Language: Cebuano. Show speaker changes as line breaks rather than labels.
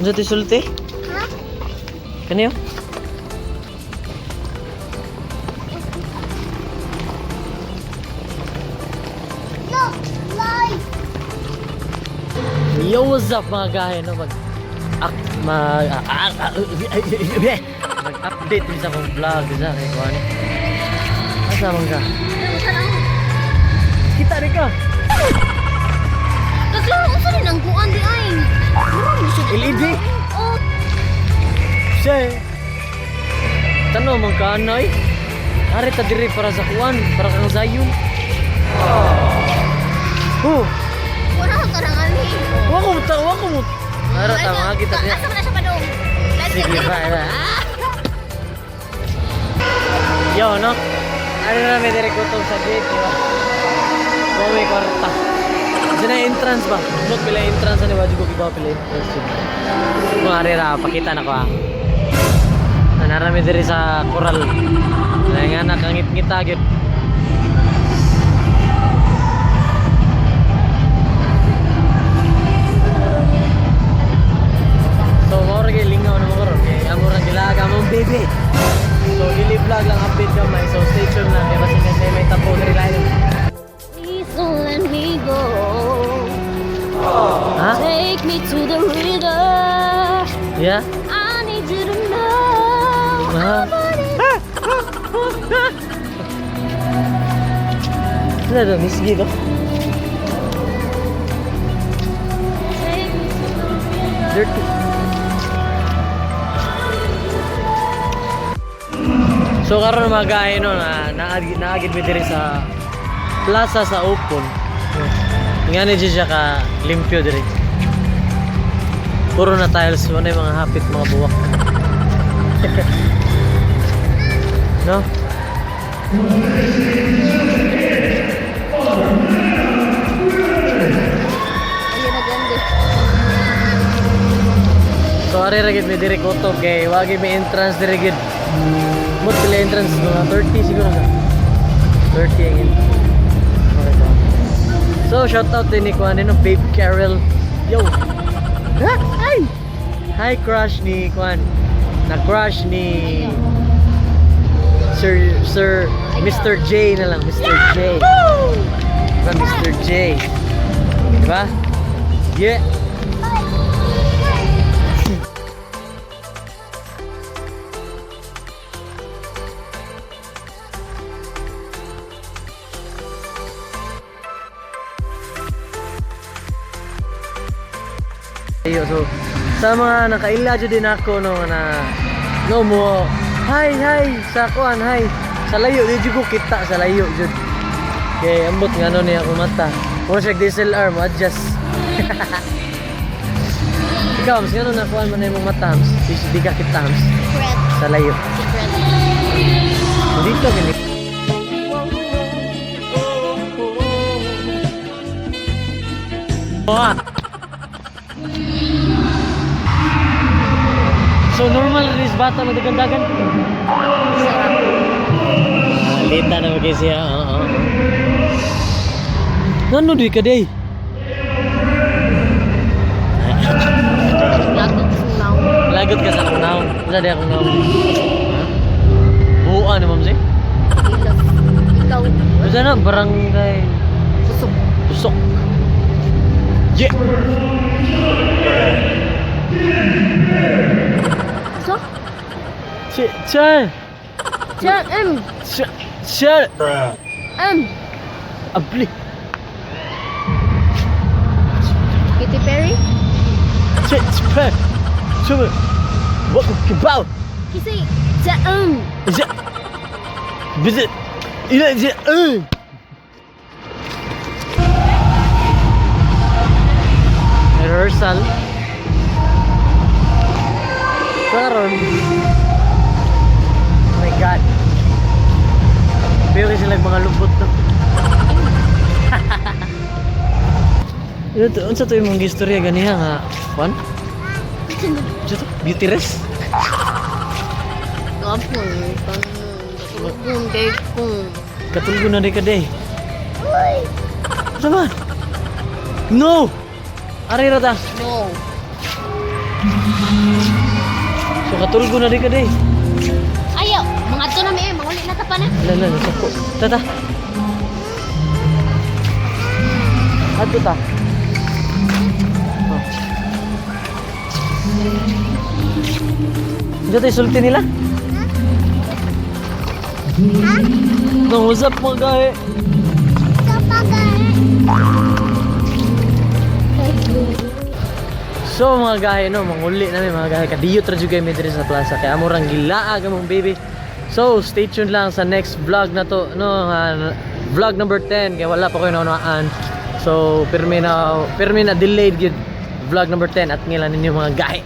Unsa to sulti?
Ha?
Kaniyo?
Look, light.
Yo, what's up, mga gahe, no? Mag ak, mag ah, ah, ah, mag-update din sa akong vlog sa kay kuan. Asa man ka? Kita rin ka.
Kaklaro, unsa rin ang kuan di ay?
LED.
Oh,
Siya. Tanaw man ka anay. Ari ta diri para sa kuan, para kang Zion. Oh,
wala ka nang ani.
wa ko ta, wa ko mo. Ara ta mga kita niya.
Asa man na siya padong? Let's
Sige,
go.
bye, bye. Yo, no? Ano na may dire gutom sa gate, di ba? Kung may kwarta. Diyan na entrance ba? Look, pila entrance ano ba? Di ko kibaw pila entrance yun. Kung ari ra, pakita na ko ah. Narami diri sa coral. Kaya nga nakangit-ngita gyud. So, mao ra gyud lingaw na mo karon kay amo ra gilaga among baby. So, dili vlog lang update gamay. So, stay tuned lang kay basin may may tapo diri layo.
Please don't let me go.
Ha?
Take me to the river.
Yeah?
I need you to know.
Ah.
I'm on it.
Sila do, Miss G do.
Take me to the river.
Dirty. So karon mga gahe no na naagi naagid mi diri sa plaza sa Open. Nga ni siya ka limpyo diri. Puro na tiles, wala yung mga hapit mga buwak. No?
Ayun na ganda.
So ari ra gid mi diri kutob kay wagi may entrance diri gid. Mut pila entrance, mga 30 siguro na. 30 ang entrance. Okay ba? So shout out din ni Kuan no, Babe Carol. Yo. Ha? Hi. Hi, crush ni Kuan. Na crush ni Sir Mr. J na lang, Mr. J. Diba Mr. J? Diba? Yeah. Ayo, so sa mga nakaila jud din ako no na no mo hi hi sa kuan hi sa layo di jud ko kita sa layo jud kay ambot nga ano niya akong mata. Mura siya DSLR mo adjust. Ikaw mas ngano na kuan man na imong mata mas di ka kita mas
Secret.
sa layo.
Secret.
Dito gini. Oh. So normal rin bata madagandagan.
Sarap.
Ah, lita na magay siya. Oo. Oo. Ngano di ka day?
Lagot sa naong.
Lagot ka sa akong naong. Wala di akong naong. Ha? Buuan ni Ma'am si?
Ilog. Ikaw.
Wala na, barangay.
Pusok.
Pusok. Yeah!
Pusok?
Che, che,
Siya, M.
che, che,
M.
Abli.
Katy Perry?
Che, che, che, what kibaw?
Kasi, siya, M.
Che, bisit, ila, che, Rehearsal. Karon. Oh my God. Pero kasi sila mga lupot no. Ito, to, unsa to imong gistorya ganiha nga kwan? Unsa to? Beauty rest?
Gapon. Katulog kay kung.
Katulgo na rin ka day. Unsa man? No! Ari ra ta.
No.
So katulgo na di ka day.
Ayaw, mga to na mi eh, manguli na ta pa na.
Ala la, sako. Tata. Adto ta. Oh. Hindi tayo sulti nila? Nangusap mo gahe. So mga gahe no, manguli namin mga gahe. Kadiyot ra jud kay mi diri sa plaza kay amo rang gilaag among baby. So stay tuned lang sa next vlog na to no, vlog number 10 kay wala pa ko naunawaan. So pirmi na delayed gyud vlog number 10 at ngila ninyo mga gahe.